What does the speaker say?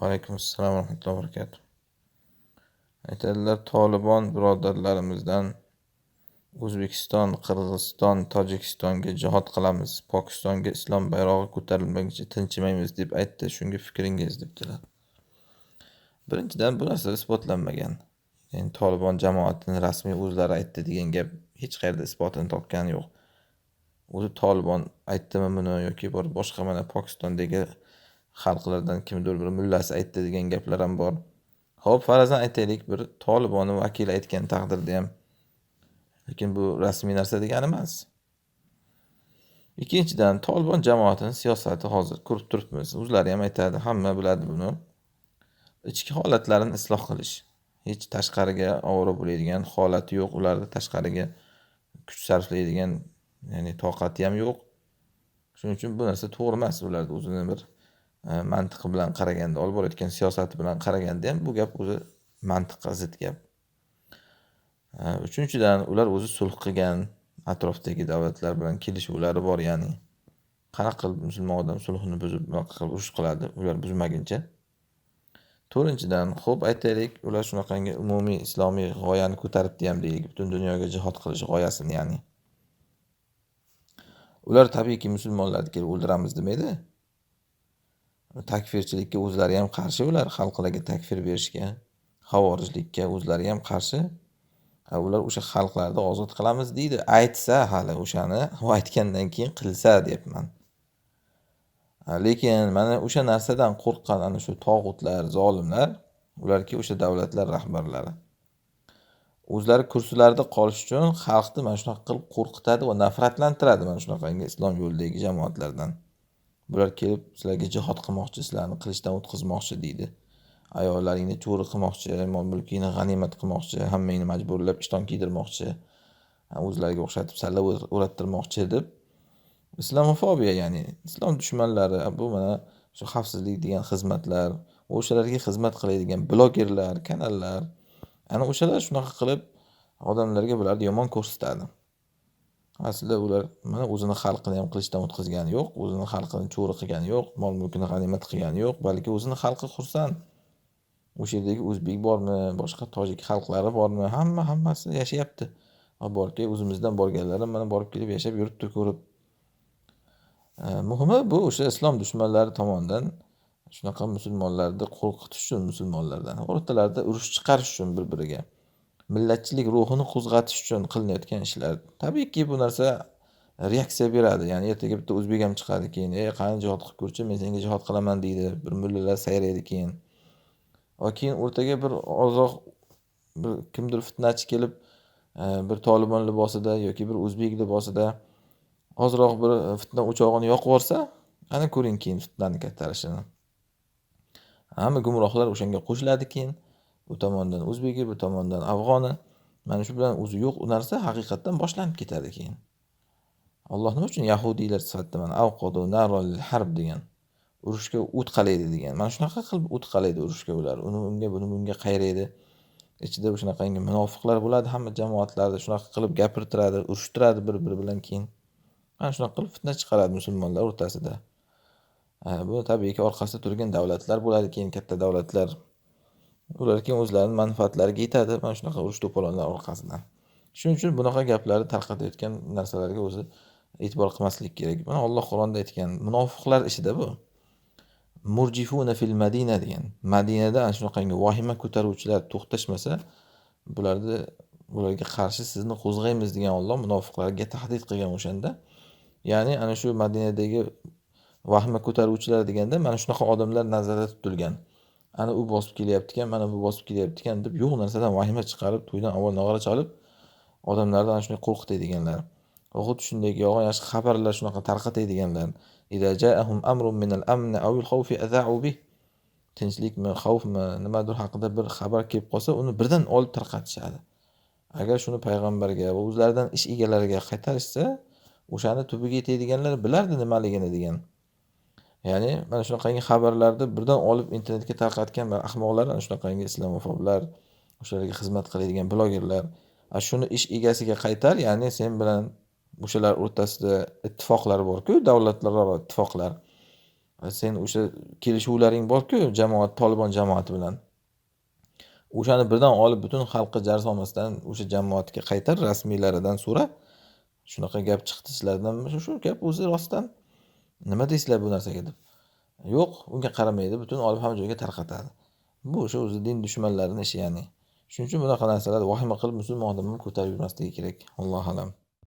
Alaykum assalom va rahmatullohi va barakatuh. Aytadilar, Tolibon birodarlarimizdan O'zbekiston, Qirg'iziston, Tojikistonga jihod qilamiz, Pokistonga islom bayrog'i ko'tarilmaguncha tinchimaymiz deb aytdi. Shunga fikringiz debdilar. Birinchidan, bu narsa isbotlanmagan. Ya'ni Tolibon jamoatini rasmiy o'zlari aytdi degan gap hech qayerda isbotini topgani yo'q. O'zi Tolibon aytdimi buni yoki bir boshqa mana Pokistondagi xalqlardan kimdir bir mullasi aytdi degan gaplar ham bor. Xo'p, farazan aytaylik, bir Tolibonni vakili aytgan taqdirda ham, lekin bu rasmiy narsa degani emas. Ikkinchidan, Tolibon jamoatining siyosati hozir ko'rib turibmiz. O'zlari ham aytadi, hamma biladi buni. Ichki holatlarini isloh qilish. Hech tashqariga ovora bo'ladigan holati yo'q, ularda tashqariga kuch sarflaydigan, ya'ni toqati ham yo'q. Shuning uchun bu narsa to'g'ri emas. Ularda o'zini bir mantiqi bilan qaraganda, olib borayotgan siyosati bilan qaraganda ham bu gap o'zi mantiqqa zid gap. Uchinchidan, ular o'zi sulh qilgan, atrofdagi davlatlar bilan kelishuvlari bor, ya'ni qanaqa qilib musulmon odam sulhni buzib, bunaqa qilib urush qiladi, ular buzmaguncha. To'rtinchidan, xo'p aytaylik, ular shunaqangi umumiy islomiy g'oyani ko'taribdi ham deylik, butun dunyoga jihod qilish g'oyasini, ya'ni. Ular tabiiyki musulmonlarni kelib o'ldiramiz demaydi. Takfirchilikka o'zlari ham qarshi, ular xalqlarga takfir berishga, xavorijlikka o'zlari ham qarshi. Ular o'sha xalqlarni ozod qilamiz deydi. Aytsa hali o'shani, u aytgandan keyin qilsa deyapman. Lekin mana o'sha narsadan qo'rqqan ana shu tog'utlar, zolimlar, ularki o'sha davlatlar rahbarlari. O'zlari kursilarda qolish uchun xalqni mana shunaqa qilib qo'rqitadi va nafratlantiradi mana shunaqangi islom yo'lidagi jamoatlardan. Bular kelib sizlarga jihod qilmoqchi, sizlarni qilichdan o'tkazmoqchi deydi. Ayollaringni cho'ri qilmoqchi, mol-mulkingni g'animat qilmoqchi, hammangni majburlab ishton kiydirmoqchi, o'zlariga o'xshatib salla o'rattirmoqchi deb islamofobiya, ya'ni islom dushmanlari, bu mana shu xavfsizlik degan xizmatlar, o'shalarga xizmat qiladigan blogerlar, kanallar, ana o'shalar shunaqa qilib odamlarga bularni yomon ko'rsatadi. Aslida ular mana o'zini xalqini ham qilichdan o'tkazgani yo'q, o'zini xalqini cho'ri qilgani yo'q, mol-mulkini g'animat qilgani yo'q, balki o'zini xalqi xursand. O'sha yerdagi o'zbek bormi, boshqa tojik xalqlari bormi, hammasi yashayapti. Borki, o'zimizdan borganlar ham mana borib kelib yashab yuribdi ko'rib. Muhimi bu o'sha islom dushmanlari tomonidan shunaqa musulmonlarni qo'rqitish uchun, musulmonlardan o'rtalarida urush chiqarish uchun, bir-biriga millatchilik ruhini qo'zg'atish uchun qilinayotgan ishlar. Tabiiyki bu narsa reaksiya beradi. Ya'ni ertaga bitta o'zbek ham chiqadi keyin, qani jihod qilib ko'rchi, men senga jihod qilaman deydi. Bir mullalar sayraydi keyin. Va keyin o'rtaga bir ozroq bir kimdir fitnachi kelib, bir Tolibon libosida yoki bir o'zbek libosida ozroq bir fitna o'chog'ini yoqib yuborsa, ana ko'ring keyin fitnani kattalashini. Hamma gumrohlar o'shanga qo'shiladi keyin. Bu tomondan o'zbegi, bu tomondan afg'oni. Mana shu bilan o'zi yo'q u narsa haqiqatdan boshlanib ketadi keyin. Alloh nima uchun yahudiylar sifatida mana avqadu narol harb degan, urushga o't qalaydi degan. Mana shunaqa qilib o't qalaydi urushga ular. Uni unga, buni bunga qayraydi. Ichida shunaqangi munofiqlar bo'ladi hamma jamoatlarda, shunaqa qilib gapirtiradi, urushtiradi bir-biri bilan keyin. Mana shunaqa qilib fitna chiqaradi musulmonlar o'rtasida. Bu tabiiyki orqasida turgan davlatlar bo'ladi keyin, katta davlatlar. Ular keyin o'zlarining manfaatlariga yetadi mana shunaqa urush to'polonlar orqasidan. Shuning uchun bunaqa gaplarni tarqatayotgan narsalarga o'zi e'tibor qilmaslik kerak. Mana Alloh Qur'onda aytgan, munofiqlar ishida bu. Murjifuna fil Madina degan. Madinada ana shunaqangi vahima ko'taruvchilar to'xtashmasa, bularga qarshi sizni qo'zg'aymiz degan Alloh munofiqlarga tahdid qilgan o'shanda. Ya'ni ana shu Madinadagi vahima ko'taruvchilar deganda mana shunaqa odamlar nazarda tutilgan. Ana u bosib kelyapti ekan, mana bu bosib kelyapti ekan deb yo'q narsadan vahima chiqarib, to'ydan avval nog'ora chalib, odamlarni ana shunday qo'rqitadiganlar. Va xuddi shunday yolg'on yaxshi xabarlar shunaqa tarqatadiganlar. Ida ja'ahum amrun minal amni aw al-khawfi adha'u bih. Tinchlikmi, xavfmi, nimadir haqida bir xabar kelib qolsa, uni birdan olib tarqatishadi. Agar shuni payg'ambarga va o'zlaridan ish egalariga qaytarishsa, o'shani tubiga yetadiganlar bilardi nimaligini degan. Ya'ni mana shunaqangi xabarlarni birdan olib internetga tarqatgan ahmoqlar, ana shunaqangi islamofoblar, o'shalarga xizmat qiladigan blogerlar, shuni ish egasiga qaytar, ya'ni sen bilan o'shalar o'rtasida ittifoqlar bor-ku, davlatlararo ittifoqlar. Sen o'sha kelishuvlaring bor-ku jamoat, Tolibon jamoati bilan. O'shani birdan olib butun xalqqa jar solmasdan o'sha jamoatga qaytar, rasmiylaridan so'ra. Shunaqa gap chiqdi sizlardan, shu gap o'zi rostdan. Nima deysizlar bu narsaga deb. Yo'q, unga qaramaydi, butun olib hamma joyga tarqatadi. Bu o'sha o'zi din dushmanlarining ishi ya'ni. Shuning uchun bunaqa narsalar vahima qilib musulmon odam ko'tarib yurmasligi kerak. Allohu a'lam.